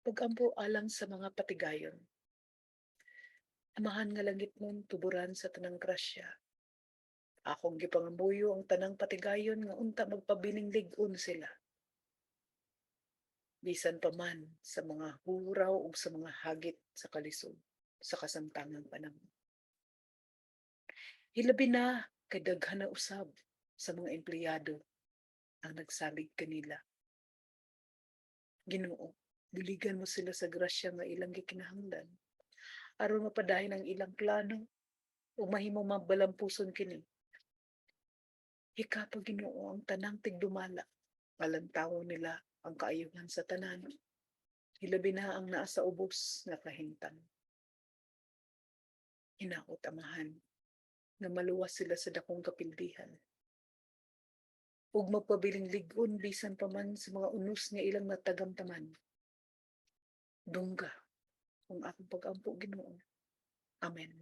Pag-ampo alang sa mga patigayon. Amahan nga langitnon, tuburan sa tanang grasya. Akong gipangambuyo ang tanang patigayon nga unta magpabiling lig-on sila, bisan pa man sa mga huraw ug sa mga hagit sa kalisod sa kasamtangang panahon. Hilabi na kay daghan na usab sa mga empleyado ang nagsalig kanila. Ginoo, buligan mo sila sa grasya nga ilang gikinahanglan aron mapadayon ang ilang plano ug mahimong mabalampuson kini. Hikapa, Ginoo, ang tanang tigdumala. Alantawon nila ang kaayuhan sa tanan, hilabi na ang naa sa ubos nga kahimtang. Hinaot, Amahan, nga maluwas sila sa dakong kapildihan ug magpabiling lig-on bisan pa man sa mga unos nga ilang natagamtaman. Dungga ang akong pag-ampo, Ginoo. Amen.